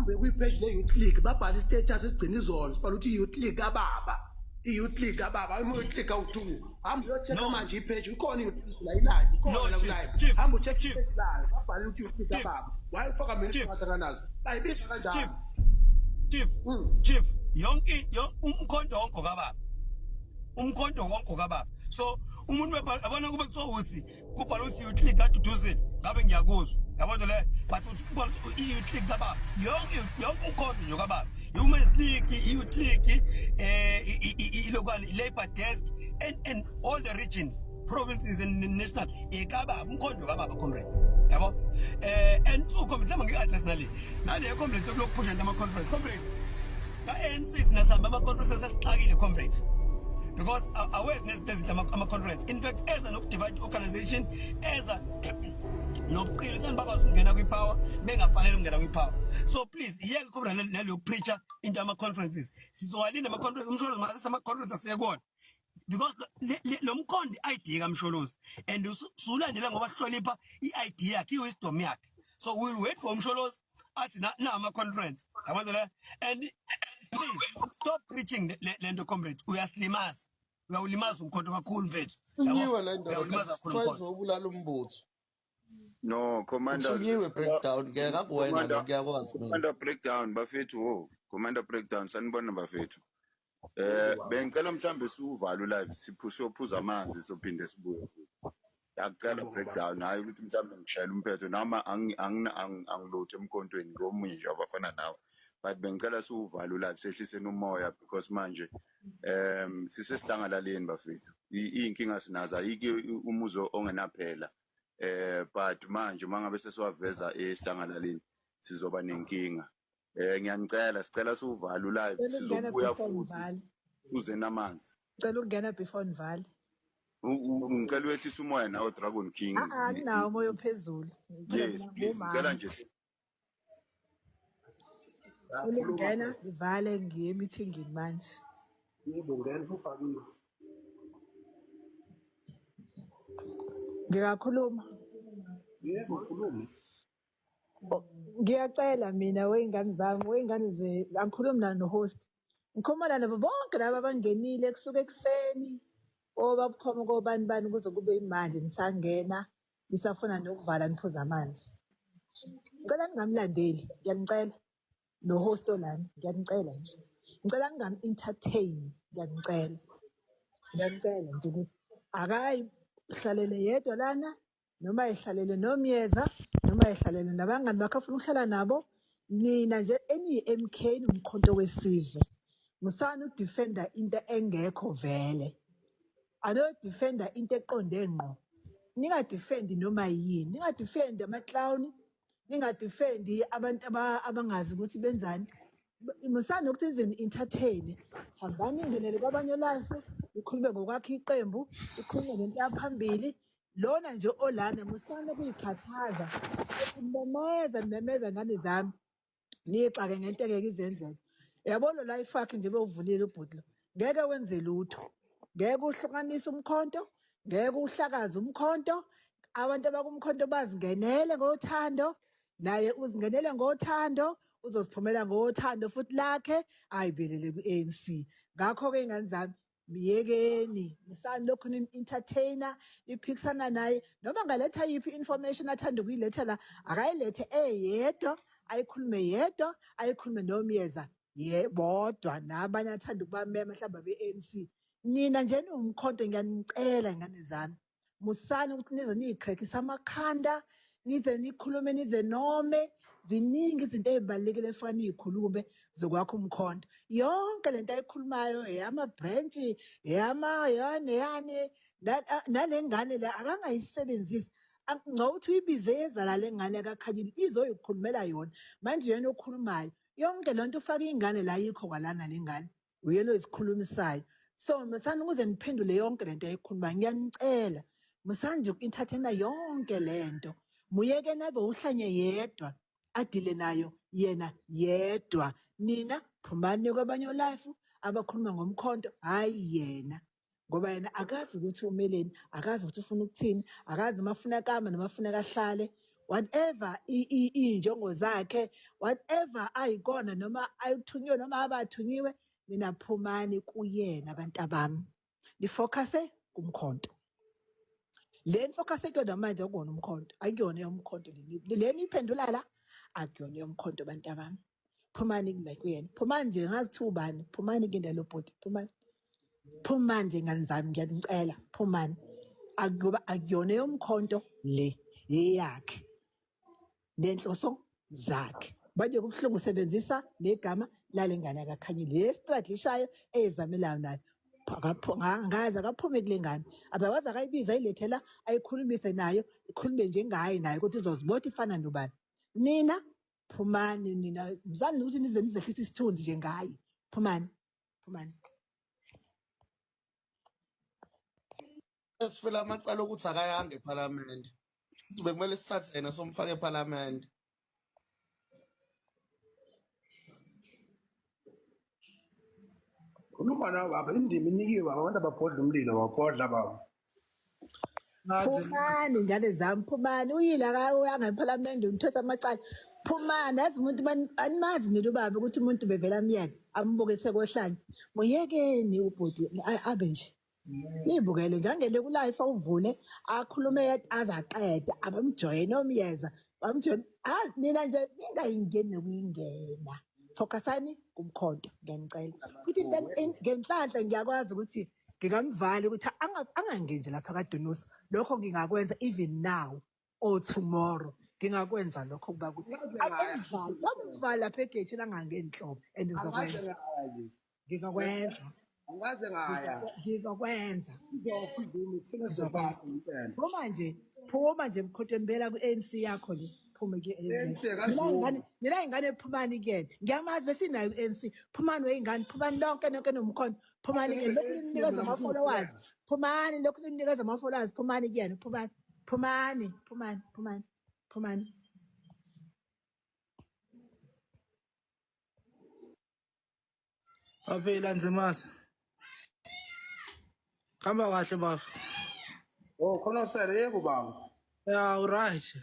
Hambe kwi-page le-youth league, babhala i-status esigcina izolo, sibhala ukuthi i-youth league kababa, i-youth league kababa, i-youth league awu-two. Hamba uyo-check-a No. manje i-page ikhona, i-youth league la i-live ikhona No, la Chief, ku-live. Chief, Hamba u-check Chief. i-page layo, babhala ukuthi i-youth league Chief. kababa. Why ufaka mina Chief. isikhathakanazo bayibiza Chief. kanjalo? Chief. Chief, yonke umkhonto wonke kababa, umkhonto wonke kababa. So umuntu yabona, kube kuthiwa ukuthi kubhala ukuthi youth league kaDuduzile, ngabe ngiyakuzwa, yabona le, but uthi kubhala ukuthi i-youth league kababa yonke, yonke umkhonto nje kababa, i-women's league, i-youth league, ilokwane, i-labor desk and all the regions, provinces and national, ekababa, umkhonto kababa, comrade, yabo. And two, comrade, mhlawumbe ngike-address nale comrade sokulokuphusha into ama-conference, comrade. Ka-ANC thina sihamba ama-conference asesixakile, comrades, because awezi nezinto ezinhle ama-conference. In fact, eza noku-divide organization, eza nobuqili, ukuthi bakwazi ukungena kwi-power bengafanele ukungena kwi-power. So please, iyeke, comrade, naleyo preacher into ama-conferences. Sizowalinda ama-conference, uMsholozi makasese ama-conference asiye kuwona, because lo mkhondo i-idea kaMsholozi and sulandela ngoba sihlonipha i-idea yakhe, i-wisdom yakhe. So we will wait for uMsholozi athi na ama-conference, yabona le. And please stop preaching le nto, comrade, uyasilimaza, uyawulimaza umkhonto kakhulu, mfethu, yabo. Thunyiwe le ndoda. Uyawulimaza kakhulu Kuthiwa umkhonto. izobulala umbutho. No, Commander. Uthunyiwe breakdown, ngeke akuwena lo. Commander, Ngiyakwazi mina. Commander breakdown, bafethu, wo. Commander breakdown, sanibona bafethu. Bengicela mhlambe siuvale live, siphuse amanzi, sophinde sibuye futhi. Yakucela breakdown, hayi ukuthi mhlambe ngishayela umphetho noma angilutho emkhontweni, ngomunye nje abafana nawe. But bengicela siuvale live, sehliseni umoya, because manje sisesidlangalaleni, bafethu. Iy'nkinga sinazo, ayikho umuzo ongenaphela. But manje mangabe sesiwaveza esidlangalaleni sizoba nenkinga. Ngiyanicela, sicela siuvale live. Cela ukungena Sizobuya before futhi. nivale. Uze namanzi. Cela ukungena before nivale. Ngicela uyehlisa umoya nawe, Dragon King. Ah, anginawo umoya ophezulu. Ngicela Yes, mina please, ngicela ngumama. nje Cela ukungena ngivale, ngiye emithingini manje. Yebo, ngena, usufakiwe. Ngingakhuluma? Yebo, khuluma. Ngiyacela mina, wey'ngane zami, wey'ngane ze, angikhulumi na no-host. Ngikhuluma nabo bonke laba abangenile kusuka ekuseni, obabukhoma kobani bani, kuze kube imanje nisangena, nisafuna nokuvala niphuze amanzi. Ngicela ningamlandeli, ngiyanicela. No-host olana, ngiyanicela nje. Ngicela ningam-entertain, ngiyanicela. Ngiyanicela nje ukuthi akayihlalele yedwa lana, noma ehlalele nomyeza, noma ehlalele nabangani bakhe afuna ukuhlala nabo. Nina nje eniyi-MK, nomkhonto wesizwe, musani ukudefenda into engekho vele. Anodefenda into eqonde ngqo, ningadefendi noma yini, ningadefendi ama-clown, ningadefendi abantu abangazi ukuthi benzani. Musani nokuthi nize ni-entertain. Hambani ningenele kwabanye live, nikhulume ngokwakha iqembu, nikhulume ngento yaphambili. Lona nje olana, musani ukuyikhathaza, nimemeza, nimemeza, ngane zami, niyixake ngento engeke izenzeke. Yabo, lo life wakhe nje bewuvulile ubhuti lo, ngeke wenze lutho, ngeke uhlukanise umkhonto, ngeke uhlakaze umkhonto. Abantu abakumkhonto bazingenele ngothando, naye uzingenele ngothando, uzoziphumela ngothando futhi lakhe ayibelele kwi-ANC. Ngakho-ke, ingane zami, miyekeni, musani lokhu ni-entertainer, niphikisana naye. Noma ngaletha yiphi information athanda ukuyiletha la, akayilethe eyedwa, ayikhulume yedwa, ayikhulume nomyeza ye bodwa, nabanye athanda ukubamema mhlawumbe abe-ANC. Nina nje niwumkhonto, ngiyanicela, ingane zami, musani ukuthi nize niyikrekisa amakhanda, nize nikhulume, nize nome. Ziningi izinto ey'balulekile efuna niyikhulume zokwakha umkhonto. Yonke lento ayikhulumayo eyama-branch, eyama yani yani, nale ngane le akangayisebenzisi. Ngcono ukuthi uyibize yeza le ngane kaKhanyile, izoyikhulumela yona manje, yena okhulumayo yonke le nto. Ufake ingane la, yikho kwalana le ngane uyena oyizikhulumisayo. So musani ukuze niphendule yonke lento ayikhulumayo, ngiyanicela. Musani nje uku-entertaina yonke lento, muyeke nabe uhlanye yedwa, adile nayo yena yedwa. Nina phumani kwabanye live abakhuluma ngomkhonto, hhayi yena, ngoba yena akazi ukuthi umeleni, akazi ukuthi ufuna ukuthini, akazi noma afuna kama noma afuna kahlale. Whatever iy'njongo zakhe, whatever ayikona noma ayithunyiwe noma abathunyiwe, nina phumani kuyena bantabami. Nifocuse kumkhonto. Le nifocuse kuyona manje akuwona umkhonto, akuyona eyomkhonto le. Le niyiphendula la akuyona eyomkhonto bantabami. Phumani kula kuyena. Phumani nje ngazi kuthiwa ubani, phumani kuyena lo bhuti, phumani. Phumani nje ngane zami ngiyanicela, phumani. Akuba akuyona eyomkhonto le, eyakhe. Nenhloso zakhe. Manje kubuhlungu usebenzisa negama lale ngane akakhanyile. Le struggle eyizamelayo nayo. Angazi akaphume kule ngane. Otherwise akayibize ayilethe la ayikhulumise nayo, ikhulume njengaye naye ukuthi izozibona ifana nobani. Nina phumani nina mzani ukuthi nize nizehlise isithunzi nje ngaye. Phumani. Phumani. Esifela amacala okuthi akayanga ePhalamende. Bekumele sithathe yena somfake ePhalamende. Khuluma nawe baba, indima inikiwe baba, abantu ababhodla umlilo babhodla baba. Phumani ngane zami, phumani. Uyile akayanga ePhalamende umthwesa amacala. Phumani, yazi umuntu animazi nina ubaba ukuthi umuntu bevela amyeke ambuke sekohlanya. Muyekeni ubhuti abe nje. Niyibukele nje angene ku-live awuvule akhulume aze aqede abamjoyine omyeza bamjoyine. Ah nina nje ningayingeni nokuyingena. Focusani kumkhonto ngiyanicela. Futhi ngenhlanhla ngiyakwazi ukuthi ngingamvali ukuthi angangeni nje lapha kaDunusa. Lokho ngingakwenza even now or tomorrow. Ngingakwenza lokho kuba amvali bamvali lapha egeyithini angangeni nhlobo and ngizokwenza. Ngizokwenza. Angaze ngaya. Ngizokwenza. Ngizofa izulu thina Ngizokwenza. sizobaba impela. Phuma nje, phuma nje mkhontweni bela ku-ANC yakho le. Phume ANC ku-ANC. kaZuma. Nina ingane phumani kuyena. Ngiyamazi besinayo ku-ANC. Phumani weyingane, phumani lonke nonke nomkhonto. Phumani kuyena. Lokhu nimnikeza ama-followers. Phumani lokhu nimnikeza ama-followers. Phumani kuyena, phumani. Phumani, phumani, phumani. Phumani. Aphila Nzimase. Hamba kahle bafo. Oh khona usele yebo baba. Yeah, right.